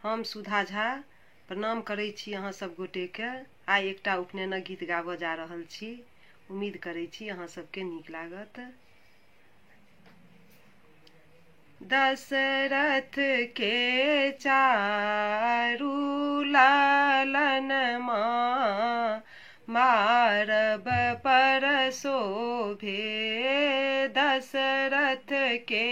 हम सुधा झा प्रणाम करै छी अहाँ सब गोटेके। आइ एकटा उपनयनक गीत गाबऽ जा रहल छी। उम्मीद करै छी अहाँ सबके नीक लागत। दशरथ के चारू लालन माँ मारब पर शोभे। दशरथ के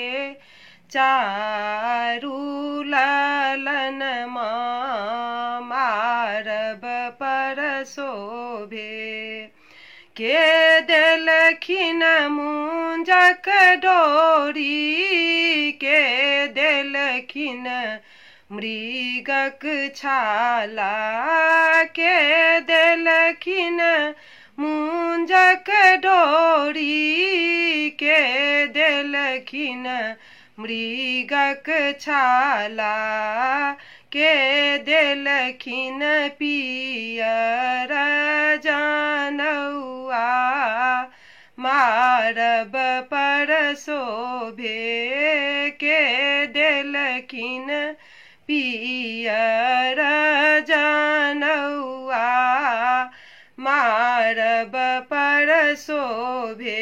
चारू लालन माँ मारब पर शोभे। के देलखिन मुंजक डोरी, के देलखिन मृगक छाला, के देलखिन मुंजक डोरी, के देलखिन मृगक छाला, के देलखिन पियर जनौआ मारब पर शोभे। के देलखिन पियर जनौआ मारब पर शोभे।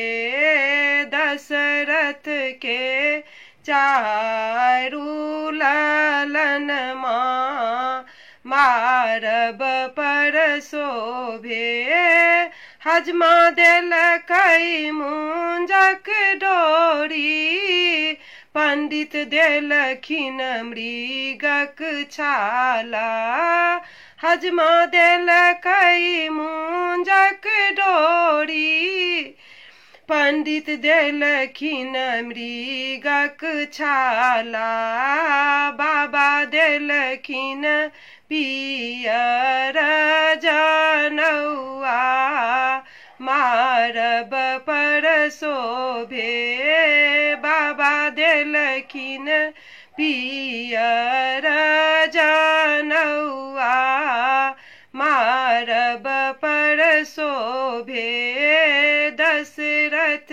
दशरथ के चारू लालन माँ मारब पर शोभे। हजमा देलकै मुंजक डोरी, पंडित देलखिन मृगक छाला। हजमा देलकै मुंजक डोरी, पंडित देलखिन मृगक छाला। बाबा देलखिन पियर जनौआ मारब पर शोभे। बाबा देलखिन पियर जनौआ मारब पर शोभे। दशरथ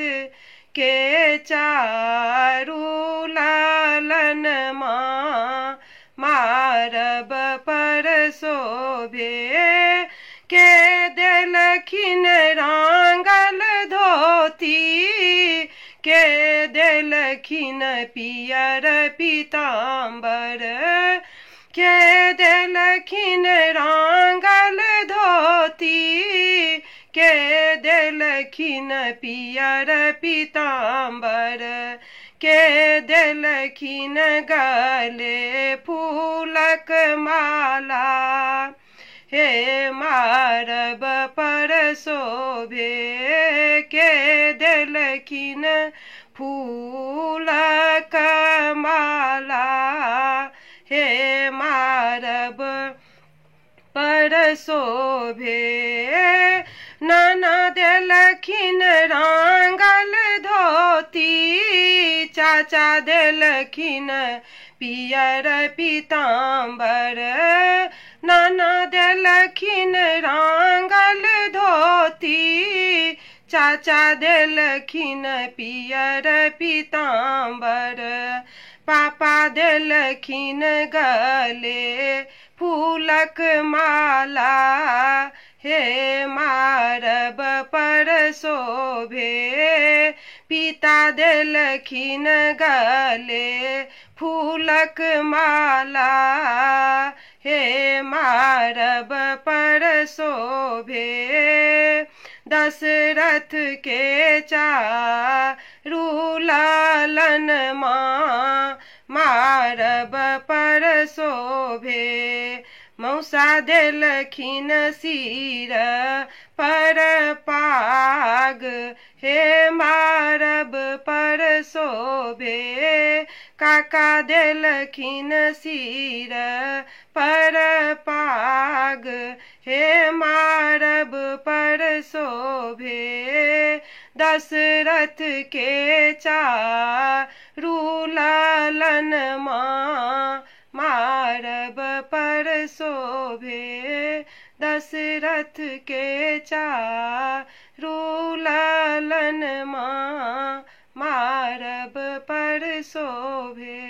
के चारू लालन माँ मारब पर शोभे। के देलखिन रांगल धोती, के देलखिन पियर पीताम्बर, के देलखिन रांगल धोती, के देलखिन पियर पीताम्बर, के देलखिन गले फूलक माला हे मारब पर शोभे। के देलखिन फूलक माला हे मारब पर शोभे। नाना देलखिन रांगल धोती, चाचा देलखिन पियर पीताम्बर। नाना देलखिन रांगल धोती, चाचा देलखिन पियर पीताम्बर। पापा देलखिन गले फूलक माला हे मारब पर शोभे। पिता देलखिन गले फूलक माला हे मारब पर शोभे। दशरथ के चारू लालन माँ मारब पर शोभे। मौसा देलखिन सिर पर पाग हे मारब पर शोभे। काका देलखिन सिर पर पाग हे मारब पर शोभे। दशरथ के चारू लालन माँ मारब पर शोभे। दशरथ के चारू लालन माँ मारब पर शोभे।